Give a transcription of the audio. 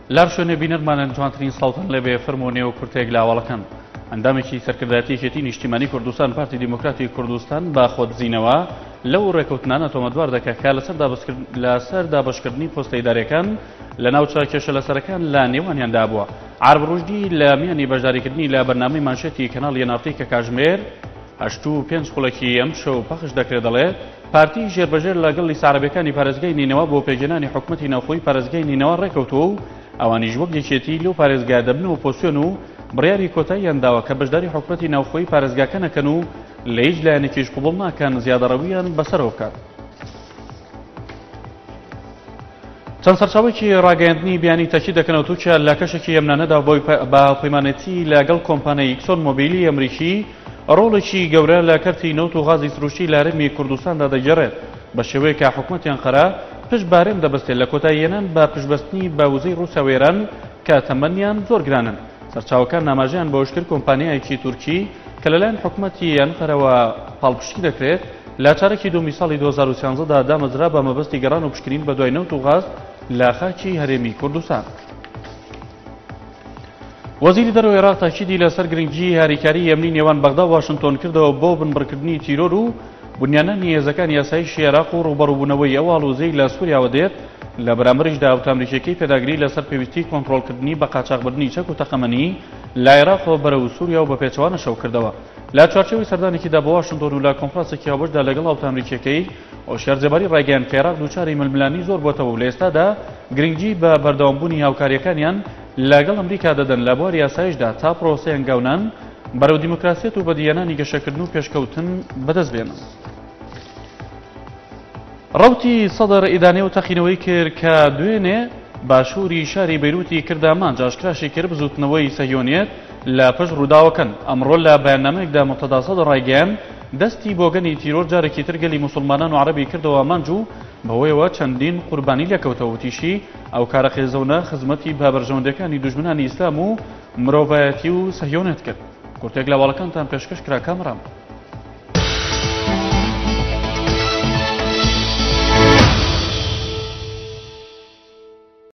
لار شوێنێ بینەرمانن جوانترین سڵاوتان لێبێ فەرموو نێو کورتێک لە هەواڵەکان. ئەندامێکی سەرکردایەتی یەکێتی نیشتیمانی کوردستان پارتی دیموکراتی کوردستان بە خۆدزینەوە لەو ڕێکەوتنانە تۆمەتبار دەکات کە لەسەر دابەشکردنی پۆستە ئیداریەکان لە ناوچە کێشە لەسەرەکان لە نێوانیاندا بووە. عارف ڕوشدی لە میانی بەشداریکردنی لە بەرنامەی مانشێتی کەناڵی NRT کە کاژمێر 8:05 خولەکی ئەمشەو پەخش دەکرێت دەڵێت پارتی ژێربەژێر لەگەڵ لیستە عەرەبیەکانی پارێزگای نەینەوا بۆ پێکهێنانی حکومەتی ناوخۆی پارێزگای نەینەوا ڕێکەوتووە و ئەوانیش وەک یەکێتی لەو پارێزگایە دەبنە ئۆپۆسیۆن و بڕیاری کۆتاییان داوە کە بەشداری حکومەتی ناوخۆی پارێزگاکە نەکەن و لە هیچ لایەنێکیش قبوڵ ناکەن زیادەڕەوییان بەسەرەوە بکات. چەند سەرچاوەیەکی ڕاگەیاندنی بیانی تەکی دەکەنەوە تورکیا لە کەشێکی ئەمنانەدا بۆی بە هاوپەیمانێتی لەگەڵ کۆمپانیای ئیکسۆن مۆبیلی ئەمریکی ڕۆڵێکی گەورە لە کەرتی نەوت و غازی سروشتی لە هەرێمی کوردستاندا دەگێڕێت بە شێوەیەک کە حکومەتی ئەنقەرە پشت بە هەرێم دەبەستێت لە کۆتاییهێنان بە پشتبەستنی بە وزەی ڕووسیا و ئێران کە تەمەنیان زۆر گرانن. سەرچاوەکان ئاماژەیان بەوەشکرد کۆمپانیایەکی تورکی کە لەلایەن حکومەتی ئەنقەرەوە پاڵپشتی دەکرێت لە چارەکی دووەمی ساڵی 2013 دا دامەزرا بە مەبەستی گەڕان و پشکنین بەدوای نەوت و غاز لە خاکی هەرێمی کوردستان. وەزیری دەرەوەی عێراق تاکیدی لەسەر گرنگی هاریکاری ئەمنی نێوان بەغدا و واشنتۆن کردەوە بۆ بنبڕکردنی تیرۆر و بنیانانی هێزەکانی ئاسایشی عێراق و ڕووبەڕووبوونەوەی ئەو ئاڵۆزیەی لە سووریاوە دێت، لە بەرامبەریشدا هاوتا ئەمریکییەکەی پێداگری لەسەر پێویستی کۆنتڕۆڵکردنی بەقاچاخبردنی چەک و تەقەمەنی لە عێراقەوە بەرەو سووریا و بەپێچەوانەشەوە کردەوە. لە چوارچێوەی سەردانێکیدا بۆ واشنتۆن و لە کۆنفرانسێکی هاوبەشدا لەگەڵ هاوتا ئەمریکییەکەی، هۆشیار زێباری ڕایگەیاند کە عێراق دووچاری ململانێی زۆر بۆتەوە و لە ئێستادا گرنگی بە بەردەوامبوونی هاوکارییەکانیان لەگەڵ ئەمریکا دەدەن لە بواری ئاسایشدا تا پرۆسەی هەنگاونان بەرەو دیموکراسیەت و بەدیهێنانی گەشەکردن و پێشکەوتن بەدەست بێنن. ڕەوتی سەدر ئیدانەی ئەو تەقینەوەی کرد کە دوێنێ باشووری شاری بەیروتی کردە ئامانج، ئاشکراشی کرد بزووتنەوەی سەهیۆنیەت لە پشت ڕووداوەکەن. ئەمڕۆ لە بەیاننامەیەکدا موقتەدا سەدر ڕایگەیاند، دەستی بۆگەنی تیرۆر جارێکی تر گەلی موسڵمانان و عەرەبی کردەوە ئامانج و بەهۆیەوە چەندین قوربانی لێکەوتەوە، وتیشی، ئەو کارە قێزەونە خزمەتی بە بەرژەوەندیەکانی دوژمنانی ئیسلام و مرۆڤایەتی و سەهیۆنێت کرد. کورتێک لە هەواڵەکانتان پێشکەش کرا کامەران.